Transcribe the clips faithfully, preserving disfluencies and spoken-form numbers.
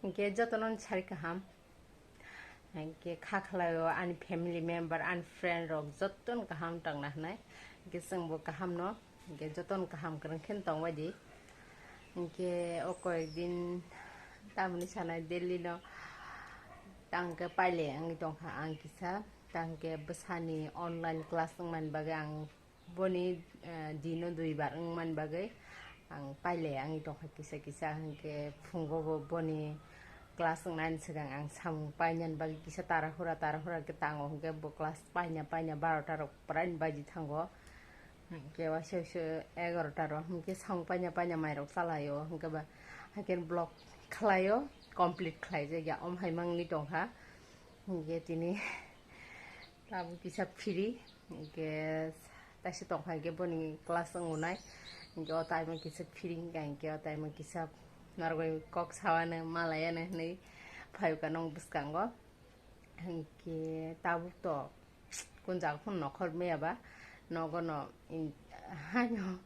Hwnkhe jotono sari kaham. Hwnkhe kha khlaio ani family member, ani friend rok jotono kaham tongna hwnwi. Hwnkhe chwngbo kaham no, hwnkhe jotono kaham kwrwng khe tongbai di. Hwnkhe o koyek din tamoni sanai Delhi no tangkhe paile wngwi tongkha ang kisa. Tangkhe bwsani online class wngmani bagwi ang boni, eh, dino duibar wngmani bagwi ang paile wngwi tongkha kisa kisa, hwnkhe phungo bo boni class wngnani swkang ang samung painani bagwi kisa tarahura tarahura khe tango, hwnkhe bo class paina paina barota rok prai baji thango, hwnkhe waisa waisa egarota rok hwnkhe samung paina paina mairok chalaio, hwnkhe ba haikhe vlog khlaio, complete khlaijakya om hai mangni tongkha, hwnkhe tini tabuk kisa free, hwnkhe taisa tongkha hwnkhe boni class wngo nai, hwnkhe o time o kisa free wngkha, hwnkhe o time o kisa norogwi kok saoyano malayano hwnwi phaikha nong bwskango, hwnkhe tabuk to kun jaga phano nokhor maya ba nogo no in-, haino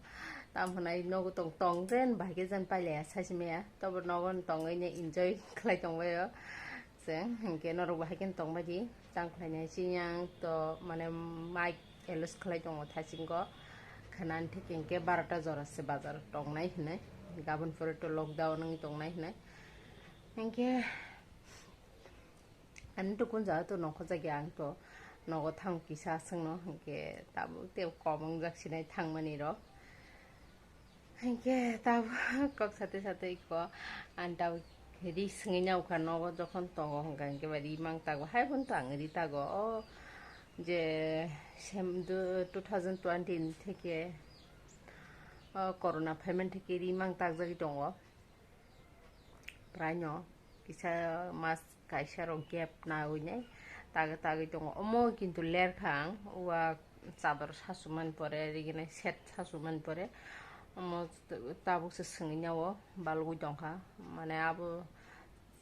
tamo hwnai nogo tong tong jen bahai khe jen pailaya sachi maya, tobo nogo no tongwi no enjoy khlai tongbaio. Chwng hwnkhe norok bo hai kheno tongbai di, tang khlainai chini ang to mane mic allows khlai tongo thachingo, khwnani thik hwnkhe barota jora se bazar tongnai hwnwi, gabon pore to lockdown wng tongnai hwnwi. Hwnkhe ani to kun jaga to nongkhorjak ya, ang to nogo thang kisa aswkno, hwnkhe tabuk tei kobongjak sinai thangmani rok. Hwnkhe tabuk kok sate sate iko ang tabuk ri swngwi nai ukha nogo jokhon tongo hwnkha hwnkhe ba ri mang tago hai phano to ang ri tago o je sem two thousand twenty theke o corona phaimani theke ri mang takjagwi tongo. Praino kisa mas kaisa rok gap nawi nai tagwi tagwi tongo. Omo kintu lerkha ang, uwa chador sasumani pore, rigini set sasumani pore, omo tabuk se swngwi nai o balugwi tongkha. Mane abo,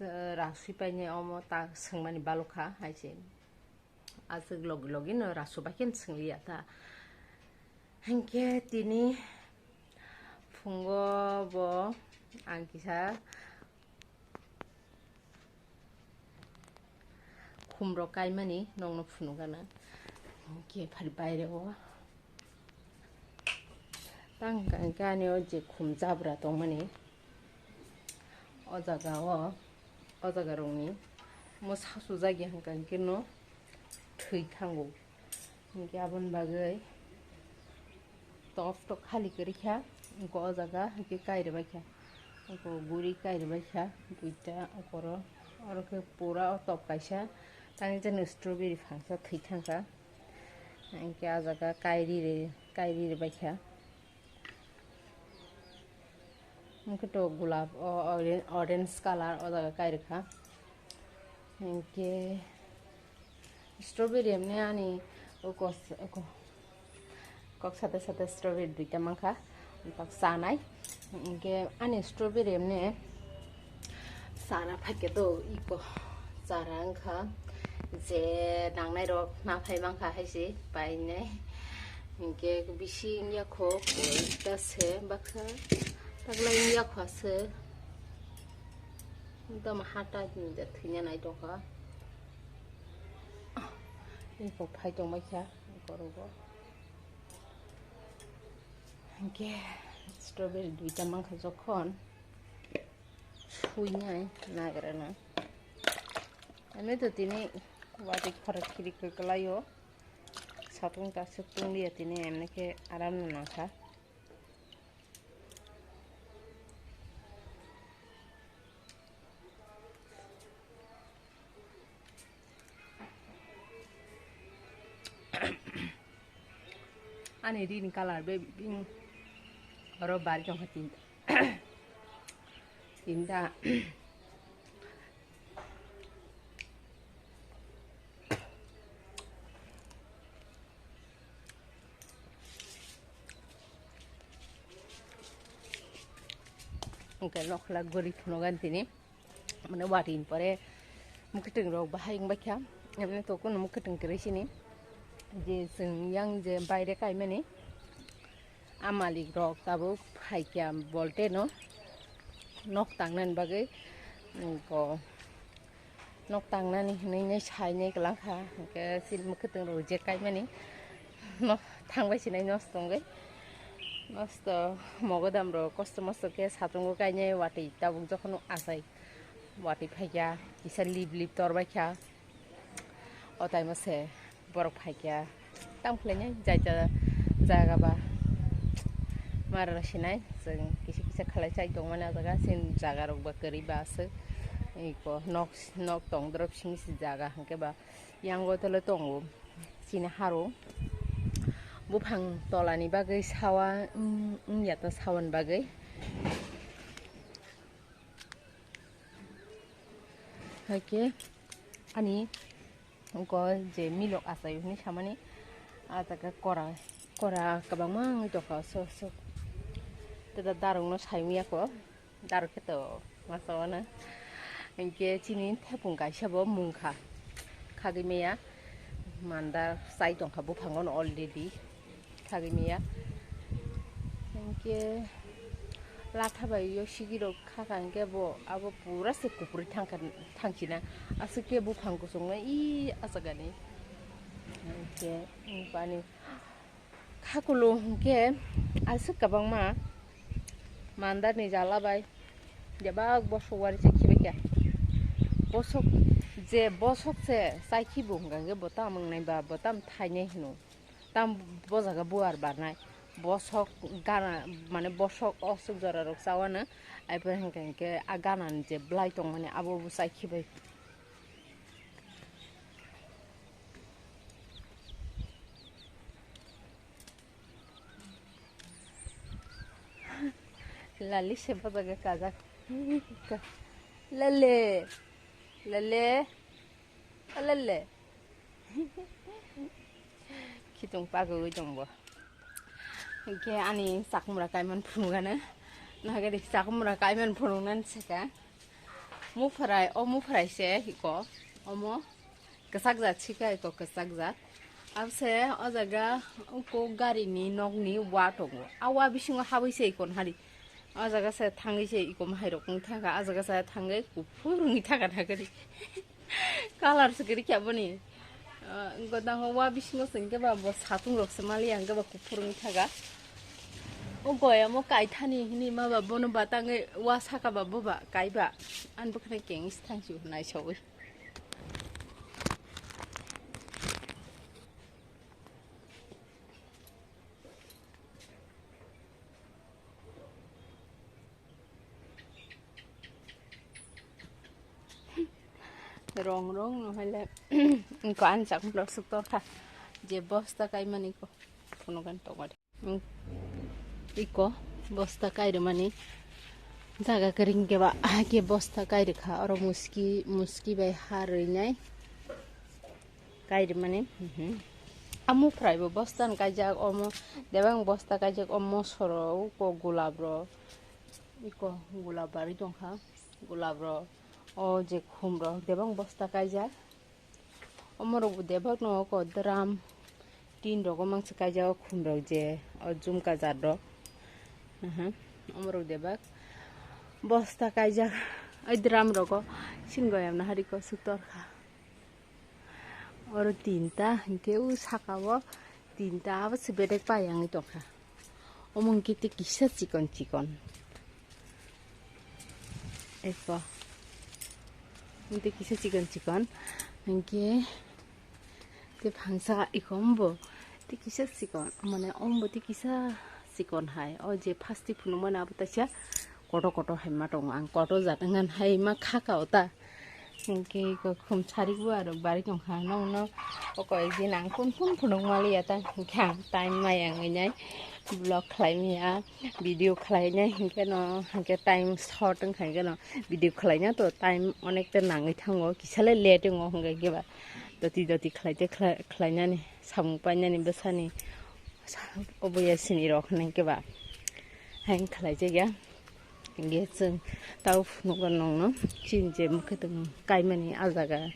eh, rasui painai omo ta swngmani balukha hai se. Aswk logi logi no rasu bai khe swng liya ta. Hinkhe tini phungo bo ang kisa khum rok kaimani nokno phunukgana. Hinkhe phari baire o. Tang hwnka hwnkhe ani o je khum jabra tongmani, o jaga o, o jaga rokni mo sasujak ya hwnka hwnkhe no thwi thango. Hinkhe aboni bagwi top to khali kwrwi kha, hinkhe o jaga hinkhe kai rwbaikha, hinkhe guri kai rwbaikha, duita okoro, oro khe pura o top kaisa, tang jani strawberry phangsa thwi thangkha. Hinkhe ah jaga kairi ri, kairi ri baikha. Hinkhe to gulab o, oren-, orange colour o jaga kairikha. Hinkhe strawberry emne ani o kos-, o ko-, kok sate sate strawberry duita mankha. Bak chanai. Hinkhe ani strawberry emne chara phaikhe to iko chara wngkha je nangnai rok naphai mankha hai se painai. Hinkhe bising yakho koita se baksa taklai yakho se. Ekdom hata hinjak thwina nai tongkha. Iko phai tongbaikha iko rogo. Hinkhe strawberry duita mankha jokhon, suinai nagrano. Ani to tini watwi khorok khiri kwklaio. Satung ta suk tunglia tini, emni khe aram no nangkha. Ani rini colour be bini oro bari tongkha tinta. Tinta. Hwnkhe nokhla guri phunukgani tini. Mane watwi ni pore mwkhwtwng rok bahai wngbaikha, emne to kunu mwkhwtwng kwrwi sini. Je chwng yang je baire kaimani, a malik rok tabuk phaikha bolte no nok tangnani bagwi, Ko nok tangnani hinwi nai sainai kwlangkha, hwnkhe chini mwkhwtwng rok je kaimani no thangbai sinai nosto wngwi. Nosto mogodam rok kosto mosto khe satungo kainai watwi tabuk jokhon achai watwi phaikha kisa lip lip torbaikha. O taimo se borok phaikha. Tamo khlainai jaita jaga ba mara sinai chwng kisa kisa khlai chai tongmani o jaga, chini jaga rok ba kwrwi ba aswk. Eko nok nok tong drop simi se jaga hwnkhe ba yango tole tongo chini harung. Buphang tolani bagwi sawa wng- wngya ta sawan bagwi. Haikhe ani ungko je milok achai hwnwi samani, ah, jaga kora, kora kwbangma wngwi tongkha, so, so. Tei da darokno sai wngya kho, darok khe to masa wano. Hinkhe chini thepung kaisa bo mungkha, khagwi maya, mandar chai tongkha buphango no already. Khagwi maya. Hinkhe latha bai yo sigi rok khakha hinkhe bo abo pura se kupri thangkha, thangchina. Aswk khe buphang kuchung no i asagani. Hinkhe bani khakulu hinkhe aswk kwbangma mandar ni jala bai bebak bosok wari se khibaikha. Bosok je bosok se chai khibu hwnkha hinkhe bo tamo wngnai ba bo tamo thainai hino. Tam bo jaga buar barnai. Bosok gana, mane bosok osuk jora rok chawano. Ai pore hwnkhe hwnkhe a gana ni je blai tongmani abo bo chai khibai. Lali se bo jaga kajak. Lale. Lale. Lale. Khitung pagwi tong bo. Hinkhe ani chakumra kaiman phunugano. Nahagari chakumra kaiman phunugnan seka. Mupharai, o mupharai se hiko. Omo kwchak jat sika hiko kwchak jat. Abse o jaga uko gari ni nok ni wa tongo. A wa bisingo habwi se ikon hari. O jaga se thangwi se ikom hai rok wng thangkha. A jaga se thangwi kuphur wngwi thangkha thangkha ri. Colour se kwrwi khe aboni. Ah, wngkha tangkha wa bisingo se hwnkhe ba bo satung rok se maliya hwnkhe ba kuphur wngwi thangkha. O goyamo kaithani hinwi ma ba bono ba tangwi wa saka ba bo ba kai ba. Ani bwkhani keng se thangsi naisawi. Rong rong no hai le ko ani chakmung rok suk tor kha je bosta kai mani ko phunuk ani tong mani. Iko bosta kai rw mani jaga kering ke ba ke bosta kai rw kha oro muski muski bai ha rwi nai. Kai rw mani. Mhm. Amu phrai bo bosta ni kaijak omo debang bosta kaijak omo soro uko gulab rok. Iko gulab barwi tongkha, gulab rok, o je khum rok debang bosta kaijak. Omo rok bo debak no oko dram tin rogo mangsa kaijak o khum rok je o jumka jat rok. Aha, omo rok debak bosta kaijak o dram rogo sin goyam na hari ko sutor kha. Oro tinta, hinkhe o saka o tinta abo se bedek pai wngwi tongkha. Omo hinkhe tei kisa chikon chikon. Eko. Tei kisa chikon chikon. Hinkhe tei phangsa eko ombo tei kisa chikon. Mane ombo tei kisa chikon hai. O je phasti phunukmani abo teisa kotor kotor hai ma tongo. Ang kotor jat wngkha hai ma khaka o ta. Hinkhe iko khum sarik bo arok bari tongkha, nokno o koi din ang kun kun phunuk maliya ta, hinkhe ang time maya wngwi nai vlog khlai maya, video khlai nai, hinkhe no hinkhe time short wngkha, hinkhe no video khlai na to time onek ta nangwi thango, kisa le late wngo, hinkhe ba doti doti khlai te khlai, khlai nani samung painani bwsani oboya sini rok hinkhe ba hang khlai jagya. Hinkhe chwng tabuk phunukgo nokno chini je mwkhwtwng kaimani ah jaga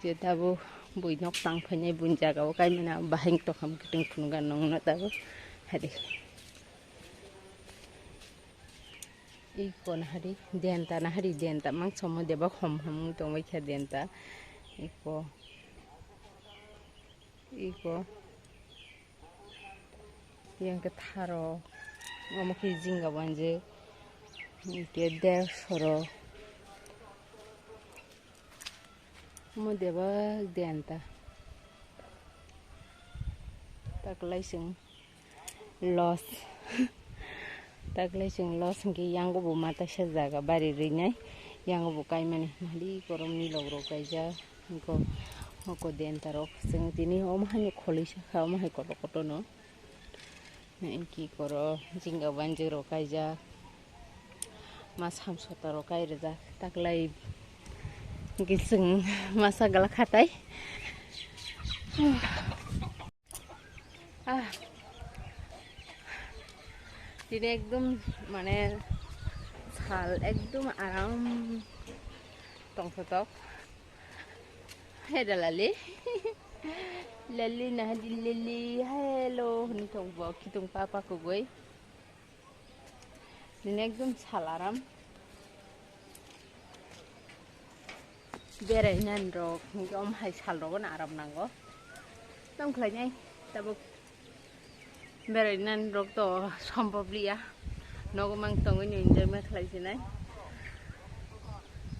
je tabuk bui nok tang phainai buini jaga o kaimani ah bahai wng tongkha mwkhwtwng phunukgo nokno tabuk hai de. Iko nahari denta, nahari denta, mang somo deba hom hom tongbai kha denta. Iko, iko, yang khe tharo, omo khe jinga banjik, hingkhe dersoro. Omo deba denta. Taklai chwng loss. Taklai chwng loss hwnkhe yango bo mataisa jaga bari rinai. Yango bo kaimani mali korom ni logrok kaijak. Hwnkhe moko denta rok chwng tini omo hai kholi sakha omo hai kotor kotor no. Hwnkhe koro jinga banjik rok kaijak. Ma samsota rok kai rijak. Taklai hwnkhe chwng masa glak khatai. Ah. Tini ekdom mane sal ekdom aram tongthotok. Hey da lali. Lali nahadi lili. Hello. Hini tong bo kitung papa kubui. Nini ekdom sal aram. Berai nani rok, hingke om hai sal rogo na aram nango. Tong khlai nai, tabuk berai nani rok to sombhob liya. Nogo mang tongwi ni enjoy ma khlai sinai.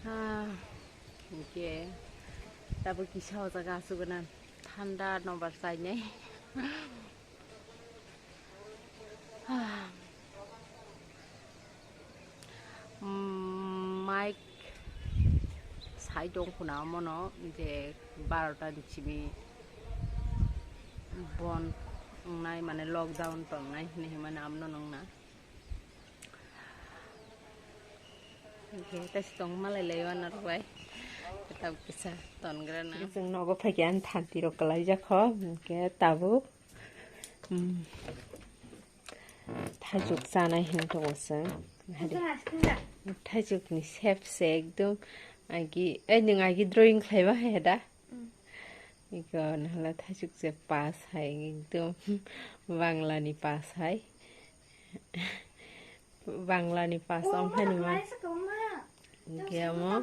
Ah, hingke tabuk kisa o jaga asugana thanda nobar chai nai. Mike sai tong khuna omono je barota ni simi bon wngnai mane lockdown tongnai hinwi hinmani amno nungna. Hingke tei tong malai lai o norok bai. Tabuk kisa tongra na. Chwng nogo phaikhe ani thanti rok kwlai jak kho. Hingke tabuk, um, thaichuk chanai hinwi tongo chwng. Thaichuk ni shape se ekdom agi, ei nwng agi drawing khlai ma hai da? Iko nahala thaichuk se pass hai ekdom Bangla ni pass hai. Bangla ni pass om hai nima. Hingke omo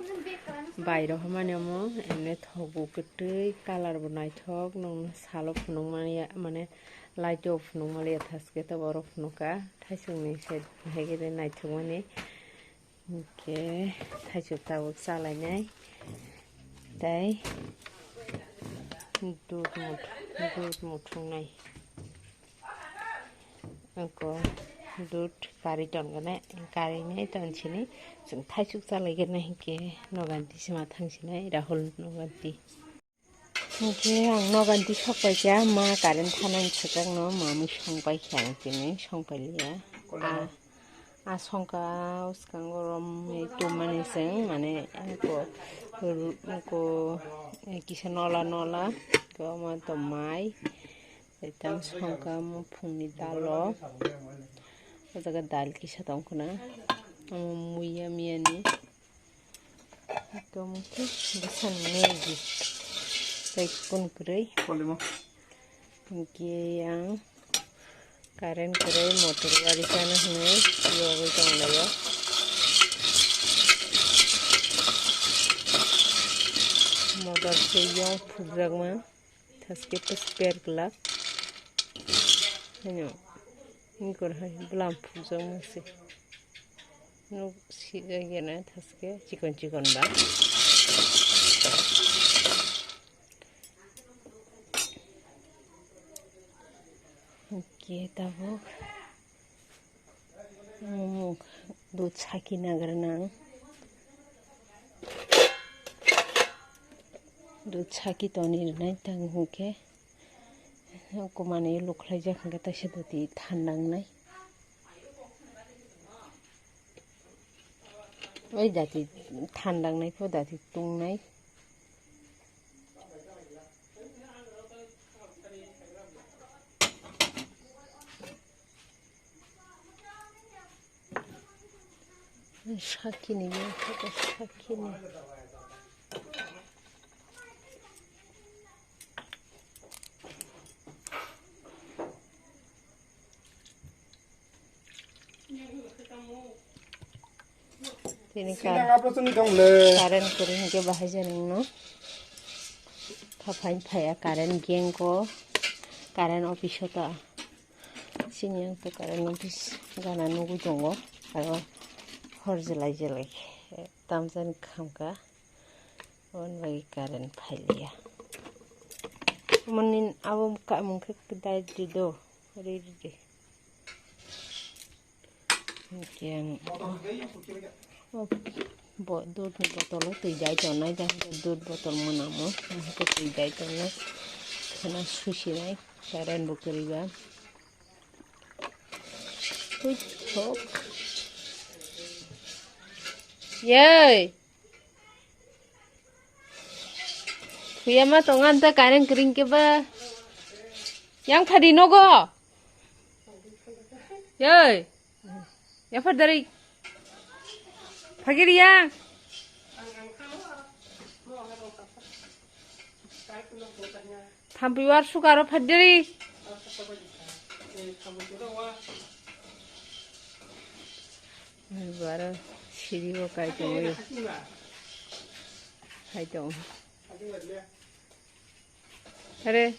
bairok hamani omo emne thogo kwtwi colour bo naithok nokno salo phunukmani mane light o phunukmani thaske to borok phunukha thaisongni se haikhe naithokmani. Hingke thaichuk tabuk chalainai tei dud mut-, dud muthungnai. Ako dud kari tongkhe nai, kari nai tong sini chwng thaichuk chalaikhe nai hinkhe noganti sima thang sinai Rahul noganti. Hinkhe ang noganti sok paikha ma current thanani swkang no mamwi song paikha ang tini song pailiya. A, a songkha swkang romwi tumani chwng mane ako, ako kisa nola nola omo to mai. Tei tamo songkha muphungni dal o. O jaga dal kisa tongkhwna. Omo muiya miyani. Tamo khe bwsani Maggi. Tei kun kwrwi. Hinkhe ang current kwrwi motor gari chana hinwi yogwi tonglaio. Motor se yong phukjakma. Thaske to spare glak. Hino, ingkor hai bwlam phukjakma se. Nuk sijak ya na thaske chikon chikon ba. Hinkhe tabuk. Dud saki nagra nang. Dud saki toni rwnai tang hwnkhe. Kumani lukhlaijak hwnkhe taisa doti thandangnai. Oi dati thandangnai pho dati tungnai. Sakini, sakini. Tini kar-, current kwrwi hinkhe bahai jani wngno. Thaphai phaiya current geng ko, current office o ta. Sini ang to current office gana nugwi tongo. Aro hor jelai jelai tamjani khamkha. Aboni bagwi current phailiya. Mani abo kamung khe kudai di do. Ri ri ri. Hinkhe ang o bo-, dudni botolo twi dai tongnai, jang khe dud botol mwnamo, hinkhe twi dai tongnai, kheno susinai, current bo kwrwi ba. Hui, thok. Yei! Thuya ma tongo anta current kwrwi khe ba. Yang phadi nogo. Yoi. Ya phadari. Phagiri yang. Thampi war sukaro phadari. Baro siri o kai tongo. Kai tongo. Hare.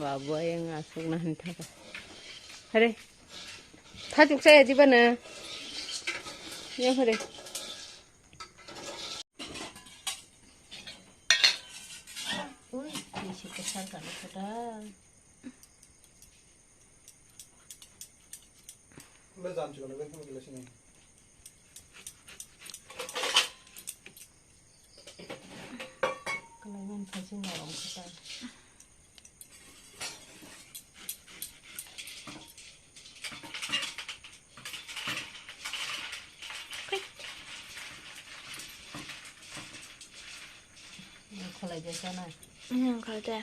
Babu yang asuk na hanta ka. Hare. Tha chuk saya jiba na. Ya hare. Ui, isi kesar kana kota. Kalaiman phaising norong khe ta. Kholai de sana. Hmm, kholai de.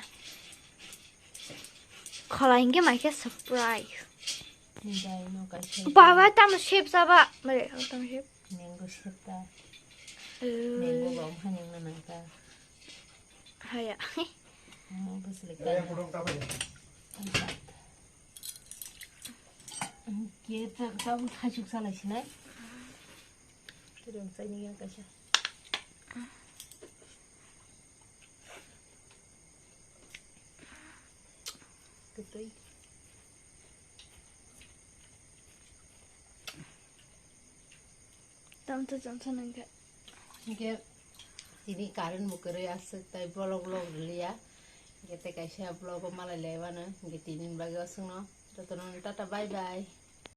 Kholai hingke mai khe surprise. Baba, tamo shape saba. Mare, tamo shape. Mango shape ta. Oh. Mango ba wngkha nang na nang ta. Haya. Mango sele ka. Ke ta, ta bu thai chuk salai sinai. Terus saya ni yang kasih. Kwtwi. Tamsa chamsa nangkha. Hinkhe tini current bo kwrwi aswk tai vlog vlog rwliya. Hinkhe tei kaisa vlog o malai lai mano. Hinkhe tini bagwi aswkno jotono tata bye bye.